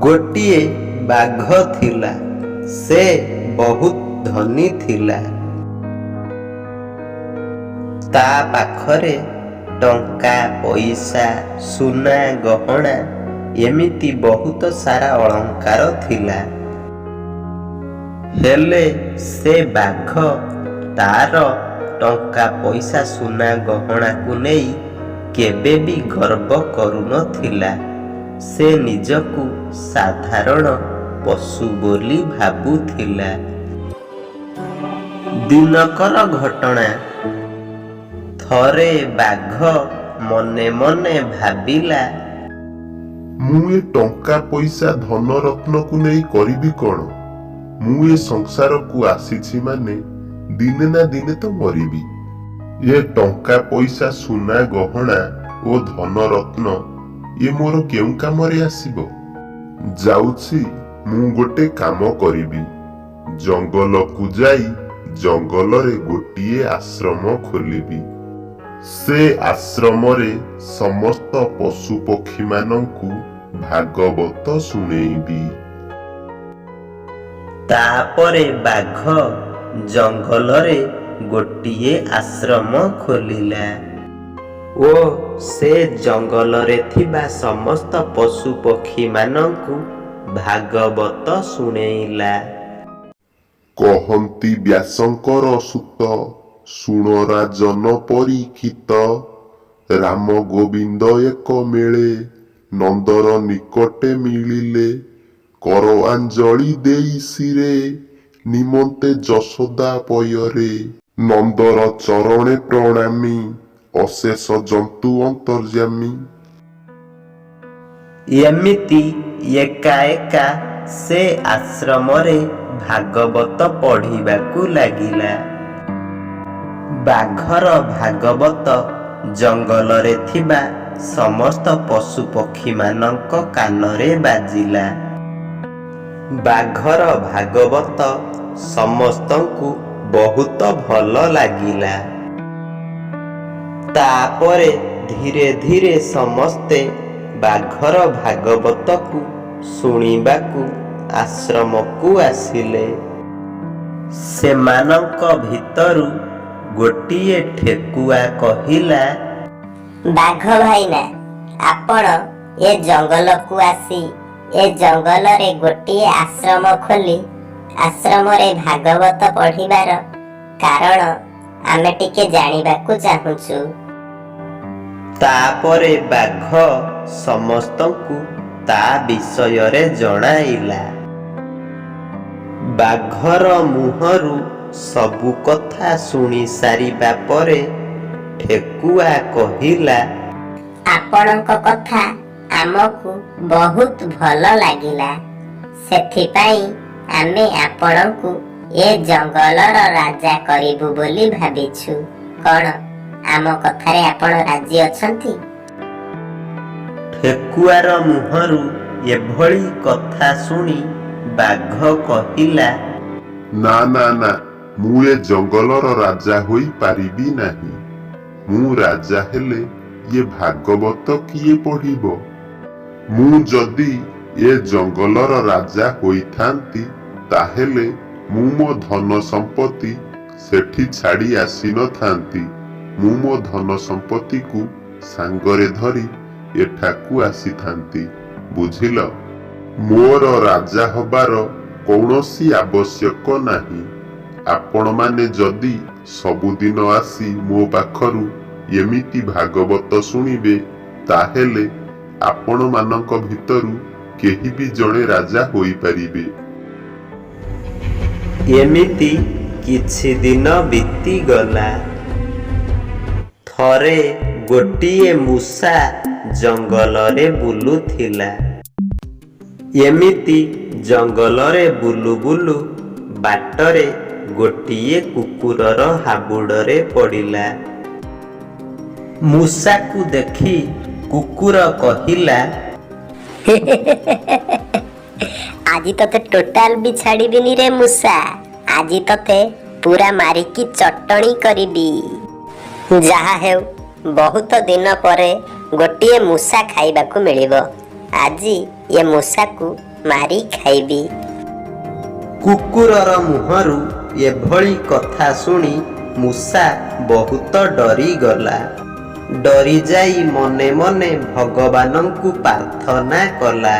ଗୋଟିଏ ବାଘ ଥିଲା। ସେ ବହୁତ ଧନୀ ଥିଲା। ତା ପାଖରେ ଟଙ୍କା, ପଇସା, ସୁନା ଗହଣା ଏମିତି ବହୁତ ସାରା ଅଳଙ୍କାର ଥିଲା। ହେଲେ ସେ ବାଘ ତାର ଟଙ୍କା, ପଇସା, ସୁନା ଗହଣାକୁ ନେଇ କେବେ ବି ଗର୍ବ କରୁନଥିଲା। ସେ ନିଜକୁ ସାଧାରଣ ପଶୁ ବୋଲି ଭାବୁଥିଲା। ଦିନକର ଘଟଣା। ଥରେ ବାଘ ମନେ ମନେ ଭାବିଲା, ମୁଁ ଏ ଟଙ୍କା, ପଇସା, ଧନ ରତ୍ନକୁ ନେଇ କରିବି କଣ? ମୁଁ ଏ ସଂସାରକୁ ଆସିଛି ମାନେ ଦିନେ ନା ଦିନେ ତ ମରିବି। ଏ ଟଙ୍କା, ପଇସା, ସୁନା ଗହଣା ଓ ଧନ ରତ୍ନ ଏ ମୋର କେଉଁ କାମରେ ଆସିବ? ଯାଉଛି, ମୁଁ ଗୋଟେ କାମ କରିବି। ଜଙ୍ଗଲକୁ ଯାଇ ଜଙ୍ଗଲରେ ଗୋଟିଏ ଆଶ୍ରମ ଖୋଲିବି। ସେ ଆଶ୍ରମରେ ସମସ୍ତ ପଶୁ ପକ୍ଷୀମାନଙ୍କୁ ଭାଗବତ ଶୁଣେଇବି। ତାପରେ ବାଘ ଜଙ୍ଗଲରେ ଗୋଟିଏ ଆଶ୍ରମ ଖୋଲିଲା ଓ ସେ ଜଙ୍ଗଲରେ ଥିବା ସମସ୍ତ ପଶୁ ପକ୍ଷୀମାନଙ୍କୁ ଭାଗବତ ଶୁଣେଇଲା। କହନ୍ତି ବ୍ୟାସଙ୍କର ସୁତ, ଶୁଣ ରାଜନ ପରୀକ୍ଷିତ। ରାମ ଗୋବିନ୍ଦ ଏକ ମେଳେ, ନନ୍ଦର ନିକଟେ ମିଳିଲେ। କର ଅଞ୍ଜଳି ଦେଇ ଶିରେ, ନିମନ୍ତେ ଯଶୋଦା ପୟରେ। ନନ୍ଦର ଚରଣେ ପ୍ରଣାମି, ଅଶେଷ ଜନ୍ତୁ ଅନ୍ତର୍ଯ୍ୟାମୀ। ଏମିତି ଏକା ଏକା ସେ ଆଶ୍ରମରେ ଭାଗବତ ପଢ଼ିବାକୁ ଲାଗିଲା। ବାଘର ଭାଗବତ ଜଙ୍ଗଲରେ ଥିବା ସମସ୍ତ ପଶୁ ପକ୍ଷୀମାନଙ୍କ କାନରେ ବାଜିଲା। ବାଘର ଭାଗବତ ସମସ୍ତଙ୍କୁ ବହୁତ ଭଲ ଲାଗିଲା। ତାପରେ ଧୀରେ ଧୀରେ ସମସ୍ତେ ବାଘର ଭାଗବତକୁ ଶୁଣିବାକୁ ଆଶ୍ରମକୁ ଆସିଲେ। ସେମାନଙ୍କ ଭିତରୁ ଗୋଟିଏ ଠେକୁଆ କହିଲା, ବାଘ ଭାଇନା, ଆପଣ ଏ ଜଙ୍ଗଲକୁ ଆସି ଏ ଜଙ୍ଗଲରେ ଗୋଟିଏ ଆଶ୍ରମ ଖୋଲି ଆଶ୍ରମରେ ଭାଗବତ ପଢ଼ିବାର କାରଣ ଆମେ ଟିକେ ଜାଣିବାକୁ ଚାହୁଁଛୁ। ତାପରେ ବାଘ ସମସ୍ତଙ୍କୁ ତା ବିଷୟରେ ଜଣାଇଲା। ବାଘର ମୁହଁରୁ ସବୁ କଥା ଶୁଣି ସାରିବା ପରେ ଠେକୁଆ କହିଲା, ଆପଣଙ୍କ କଥା ଆମକୁ ବହୁତ ଭଲ ଲାଗିଲା। ସେଥିପାଇଁ ଆମେ ଆପଣଙ୍କୁ ଏ ଜଙ୍ଗଲର ରାଜା କରିବୁ ବୋଲି ଭାବିଛୁ। କଣ ଆମ କଥାରେ ଆପଣ ରାଜି ଅଛନ୍ତି? ଠେକୁଆର ମୁହଁରୁ ଏଭଳି କଥା ଶୁଣି ବାଘ କହିଲା, ନା ନା ନା, ମୁଁ ଏ ଜଙ୍ଗଲର ରାଜା ହୋଇ ପାରିବି ନାହିଁ। ମୁଁ ରାଜା ହେଲେ ଇଏ ଭାଗବତ କିଏ ପଢ଼ିବ? ମୁଁ ଯଦି ଏ ଜଙ୍ଗଲର ରାଜା ହୋଇଥାନ୍ତି, ତାହେଲେ ମୁଁ ମୋ ଧନ ସମ୍ପତ୍ତି ସେଠି ଛାଡ଼ି ଆସିନଥାନ୍ତି। ମୁଁ ମୋ ଧନ ସମ୍ପତ୍ତିକୁ ସାଙ୍ଗରେ ଧରି ଏଠାକୁ ଆସିଥାନ୍ତି, ବୁଝିଲ? ମୋର ରାଜା ହବାର କୌଣସି ଆବଶ୍ୟକ ନାହିଁ। ଆପଣମାନେ ଯଦି ସବୁଦିନ ଆସି ମୋ ପାଖରୁ ଏମିତି ଭାଗବତ ଶୁଣିବେ, ତାହେଲେ ଆପଣମାନଙ୍କ ଭିତରୁ କେହି ବି ଜଣେ ରାଜା ହୋଇପାରିବେ। ଏମିତି କିଛି ଦିନ ବିତିଗଲା। ଥରେ ଗୋଟିଏ ମୂଷା ଜଙ୍ଗଲରେ ବୁଲୁଥିଲା। ଏମିତି ଜଙ୍ଗଲରେ ବୁଲୁ ବୁଲୁ ବାଟରେ ଗୋଟିଏ କୁକୁରର ହାବୁଡ଼ରେ ପଡ଼ିଲା। ମୂଷାକୁ ଦେଖି କୁକୁର କହିଲା, ଆଜି ତତେ ଟୋଟାଲ ବି ଛାଡ଼ିବିନି ରେ ମୂଷା। ଆଜି ତତେ ପୁରା ମାରିକି ଚଟଣି କରିବି। ଯାହା ହେଉ, ବହୁତ ଦିନ ପରେ ଗୋଟିଏ ମୂଷା ଖାଇବାକୁ ମିଳିବ। ଆଜି ଏ ମୂଷାକୁ ମାରି ଖାଇବି। କୁକୁରର ମୁହଁରୁ ଏଭଳି କଥା ଶୁଣି ମୂଷା ବହୁତ ଡରିଗଲା। ଡରିଯାଇ ମନେ ମନେ ଭଗବାନଙ୍କୁ ପ୍ରାର୍ଥନା କଲା।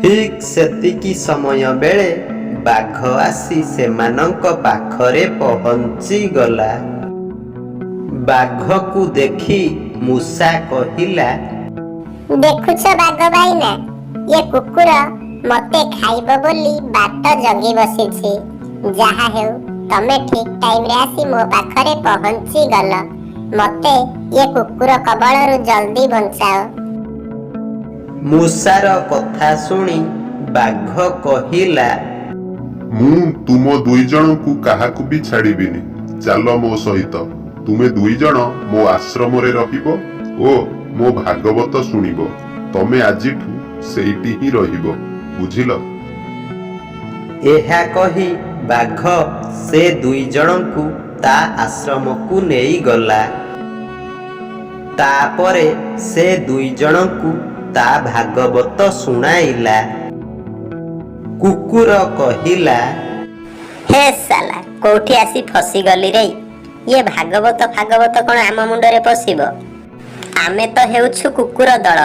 ଠିକ୍ ସେତିକି ସମୟ ବେଳେ ବାଘ ଆସି ସେମାନଙ୍କ ପାଖରେ ପହଞ୍ଚିଗଲା। ବାଘକୁ ଦେଖି ମୂଷା କହିଲା, ଦେଖୁଛ ବାଘ ଭାଇନା, ଏ କୁକୁର ମତେ ଖାଇବ ବୋଲି ବାଟ ଜଗି ବସିଛି। ଯାହା ହେଉ, ତମେ ଠିକ ଟାଇମରେ ଆସି ମୋ ପାଖରେ ପହଞ୍ଚି ଗଲ। ମତେ ଏ କୁକୁର କବଳରୁ ଜଲ୍ଦି ବଞ୍ଚାଅ। ମୂଷାର କଥା ଶୁଣି ବାଘ କହିଲା, ମୁଁ ତୁମ ଦୁଇ ଜଣଙ୍କୁ କାହାକୁ ବି ଛାଡ଼ିବିନି। ଚାଲ ମୋ ସହିତ, ତୁମେ ଦୁଇ ଜଣ ମୋ ଆଶ୍ରମରେ ରହିବ ଓ ମୋ ଭାଗବତ ଶୁଣିବ। ତମେ ଆଜିଠୁ ସେଇଠି ହିଁ ରହିବ, ବୁଝିଲ? ଏହା କହି ବାଘ ସେ ଦୁଇ ଜଣଙ୍କୁ ତା ଆଶ୍ରମକୁ ନେଇଗଲା। ତାପରେ ସେ ଦୁଇ ଜଣଙ୍କୁ ତା ଭାଗବତ ଶୁଣାଇଲା। କୁକୁର କହିଲା, ହେ ସାଲା, କୋଉଠି ଆସି ଫସିଗଲି ରେ! ଇଏ ଭାଗବତ ଫାଗବତ କଣ ଆମ ମୁଣ୍ଡରେ ପଶିବ? ଆମେ ତ ହେଉଛୁ କୁକୁର ଦଳ।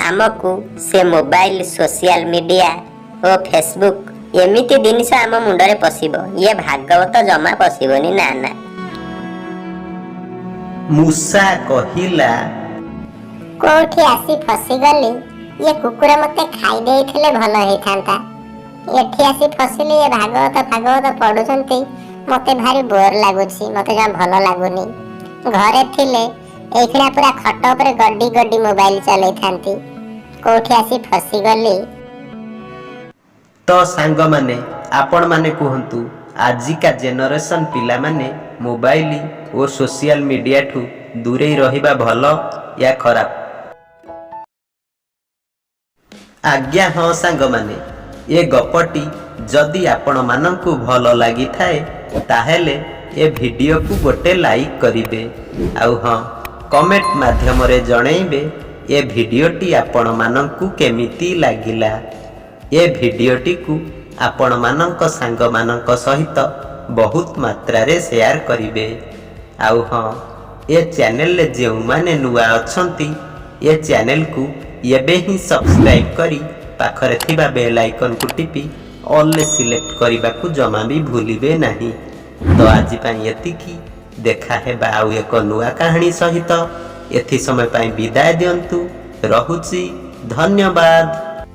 ଆମକୁ ସେ ମୋବାଇଲ, ସୋସିଆଲ ମିଡିଆ ଓ ଫେସବୁକ୍ ଏମିତି ଜିନିଷ ଆମ ମୁଣ୍ଡରେ ପଶିବ, ଇଏ ଭାଗବତ ଜମା ପଶିବନି, ନା ନା। ମୂଷା କହିଲା, କୋଉଠି ଆସି ଫସିଗଲି! ଇଏ କୁକୁର ମତେ ଖାଇ ଦେଇଥିଲେ ଭଲ ହେଇଥାନ୍ତା। ଏଠି ଆସି ଫସିଲି, ଏ ଭାଗବତ ଫାଗବତ ପଢୁଛନ୍ତି, ମତେ ଭାରି ବୋର ଲାଗୁଛି, ମତେ ଜମା ଭଲ ଲାଗୁନି। ଘରେ ଥିଲେ ଏଇଖିଣା ପୁରା ଖଟ ଉପରେ ଗଡି ଗଡି ମୋବାଇଲ ଚଲେଇଥାନ୍ତି। କୋଉଠି ଆସି ଫସିଗଲି! ତ ସାଙ୍ଗମାନେ, ଆପଣମାନେ କୁହନ୍ତୁ, ଆଜିକା ଜେନେରେସନ୍ ପିଲାମାନେ ମୋବାଇଲ ଓ ସୋସିଆଲ ମିଡ଼ିଆଠୁ ଦୂରେଇ ରହିବା ଭଲ ୟା ଖରାପ? ଆଜ୍ଞା ହଁ ସାଙ୍ଗମାନେ, ଏ ଗପଟି ଯଦି ଆପଣମାନଙ୍କୁ ଭଲ ଲାଗିଥାଏ, ତାହେଲେ ଏ ଭିଡ଼ିଓକୁ ଗୋଟେ ଲାଇକ୍ କରିବେ। ଆଉ ହଁ, କମେଣ୍ଟ ମାଧ୍ୟମରେ ଜଣେଇବେ ଏ ଭିଡ଼ିଓଟି ଆପଣମାନଙ୍କୁ କେମିତି ଲାଗିଲା। ଏ ଭିଡ଼ିଓଟିକୁ ଆପଣମାନଙ୍କ ସାଙ୍ଗମାନଙ୍କ ସହିତ ବହୁତ ମାତ୍ରାରେ ସେୟାର କରିବେ। ଆଉ ହଁ, ଏ ଚ୍ୟାନେଲରେ ଯେଉଁମାନେ ନୂଆ ଅଛନ୍ତି, ଏ ଚ୍ୟାନେଲକୁ ଏବେ ହିଁ ସବସ୍କ୍ରାଇବ୍ କରି ପାଖରେ ଥିବା ବେଲ୍ ଆଇକନ୍କୁ ଟିପି ଅଲ୍ରେ ସିଲେକ୍ଟ କରିବାକୁ ଜମା ବି ଭୁଲିବେ ନାହିଁ। ତ ଆଜି ପାଇଁ ଏତିକି। ଦେଖା ହେବା ଆଉ ଏକ ନୂଆ କାହାଣୀ ସହିତ। ଏଥି ସମୟ ପାଇଁ ବିଦାୟ ଦିଅନ୍ତୁ, ରହୁଛି, ଧନ୍ୟବାଦ।